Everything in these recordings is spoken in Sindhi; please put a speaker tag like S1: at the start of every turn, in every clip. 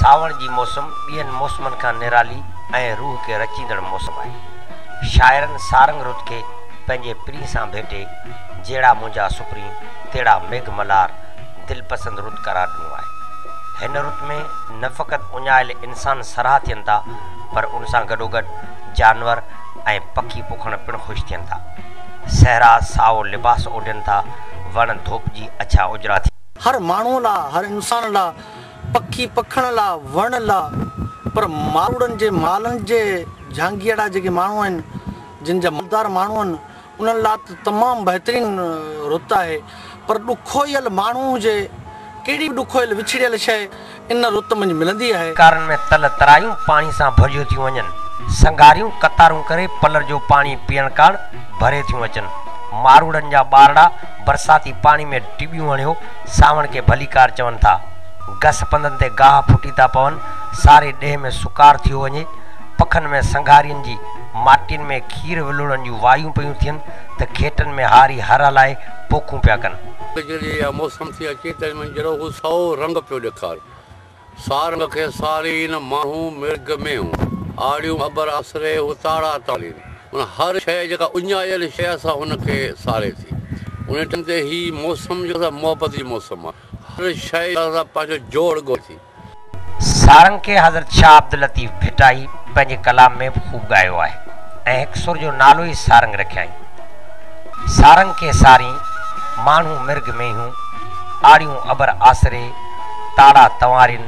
S1: سانوڻ جي موسم ٻين موسمن کان نرالي ۽ روح کي رچيندڙ موسم آهي. شاعرن سارنگ رت کي پنهنجي پرين سان ڀيٽي جهڙا منهنجا سپرين تهڙا ميگهه ملهار دلپسند رت قرار ڏنو آهي. هن رت ۾ نه فقط اڃايل انسان سرها ٿين ٿا پر ان سان گڏوگڏ جانور ۽ پکي پکڻ پڻ خوش ٿين ٿا. صحرا سائو لباس اوڍين ٿا، وڻ ڌوپجي اڇا اجرا ٿي.
S2: هر ماڻهوء لا، هر انسان لا، پکي پکڻ لا، وڻ لا، پر ماروئڙن جي مالن جي جهانگيئڙا جيڪي ماڻهو آهن، جن جا مالدار ماڻهو آهن، انهن لا ته تمام بهترين رت آهي، پر ڏکويل ماڻهو هجي، ڪهڙي به ڏکويل وڇڙيل شيء ان رت منجهه ملندي آهي.
S1: ڪارن ۾ تل ترايون پاڻي سان ڀرجيو ٿيون وڃن. سنگهاريون قطارون ڪري پلر جو پاڻي پيئڻ ڪاڻ ڀري ٿيون اچن. ماروئڙن جا ٻارڙا برساتي پاڻي ۾ ٽٻيون هڻيو سانوڻ کي ڀليڪار چون ٿا. گس پنڌن تي گاهه ڦٽي ٿا پون. ساري ڏيهه ۾ سڪار ٿيو وڃي. پکن ۾ سنگهارين جي ماٽين ۾ کير ولوڙڻ جون وايون پيون ٿين ته کيٽن ۾ هاري هر هلائي پوکون پيا ڪن.
S3: جڏهن اها موسم ٿي اچي تڏهن من جهڙو هو سائو رنگ پيو ڏيکار. سارنگ کي سارين، ماڻهو مرگ مينهون، آڙيون ابر آسري، هو تاڙا تارين. معنيٰ هر شيء جيڪا اڃايل شيء آهي سا هن کي ساري ٿي. انهيء ٽائيم تي هي موسم جيڪو آهي محبت جي موسم آهي. هر شيء جيڪا آهي پنهنجو جوڙ ڳولي ٿي.
S1: سارنگ کي حضرت شاهه عبداللطيف ڀٽائي پنهنجي ڪلام ۾ به خوب ڳايو آهي ۽ هڪ سر جو نالو ئي سارنگ رکيائين. سارنگ کي سارين، ماڻهو مرگهه مينهون، آڙيون ابر آسري، تاڙا تنوارين،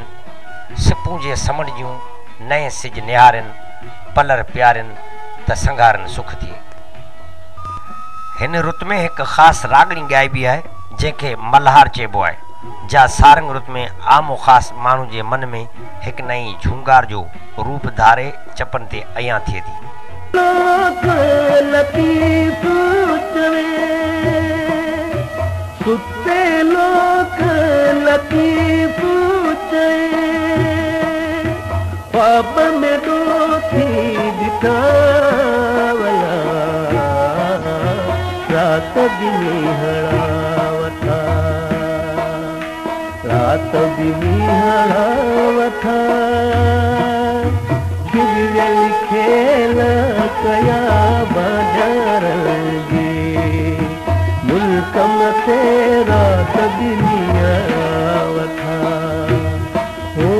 S1: سپون جي سمنڊ جون، نئين سج نهارين، پلر پيارين، ته سنگهارن سک ٿئي. هن رت ۾ هڪ خاص راڳڻي ڳائبي آهي، جنهن کي ملهار چئبو آهي، جا سارنگ رت ۾ عام و خاص ماڻهن جي من ۾ هڪ نئين جهونگار جو روپ ڌاري چپن تي عيان ٿئي ٿي.
S4: لوڪ لطيف چوي، ستي لوڪ لطيف چئي، خواب ۾ ڏوٿي ڏٺا ويا، رات به مينهڙا وٺا. رات به مينهڙا وٺا، کليل کيل ڪيا بازارن جي ملڪ مٿي رات به مينهڙا وٺا، هو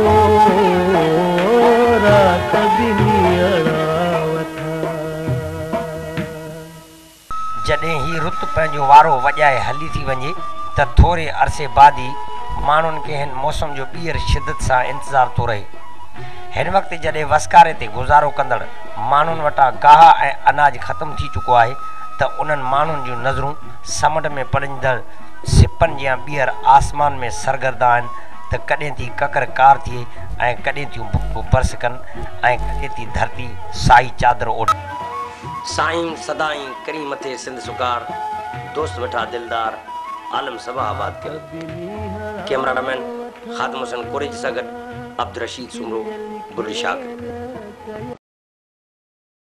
S4: رات به مينهڙا وٺا.
S1: جڏهن هي رت پنهنجو وارو وڄائي هلي ٿي وڃي ته ٿوري عرصي بعد ئي ماڻهن کي هن موسم جو ٻيهر شدت سان انتظار ٿو رهي. هن وقت جڏهن وسڪاري تي گذارو ڪندڙ ماڻهن وٽان گاهه ۽ اناج ختم ٿي چڪو آهي ته انهن ماڻهن جون نظرون سمنڊ ۾ پلجندڙ سپن جيان ٻيهر آسمان ۾ سرگردان آهن ته ڪڏهن ٿي ڪڪر ڪار ٿئي ۽ ڪڏهن ٿيون برس ڪن ۽ ڪڏهن ٿي ڌرتي سائي چادر اوڍي. سائين سدائين ڪرين مٿي سنڌ سڪار، دوست ويٺا دلدار، عالم سڀ آباد ڪيو. ڪئميرا مين خادم حسين ڪوريجي سان گڏ عبدالرشيد سومرو، بلڙي شاهه ڪري.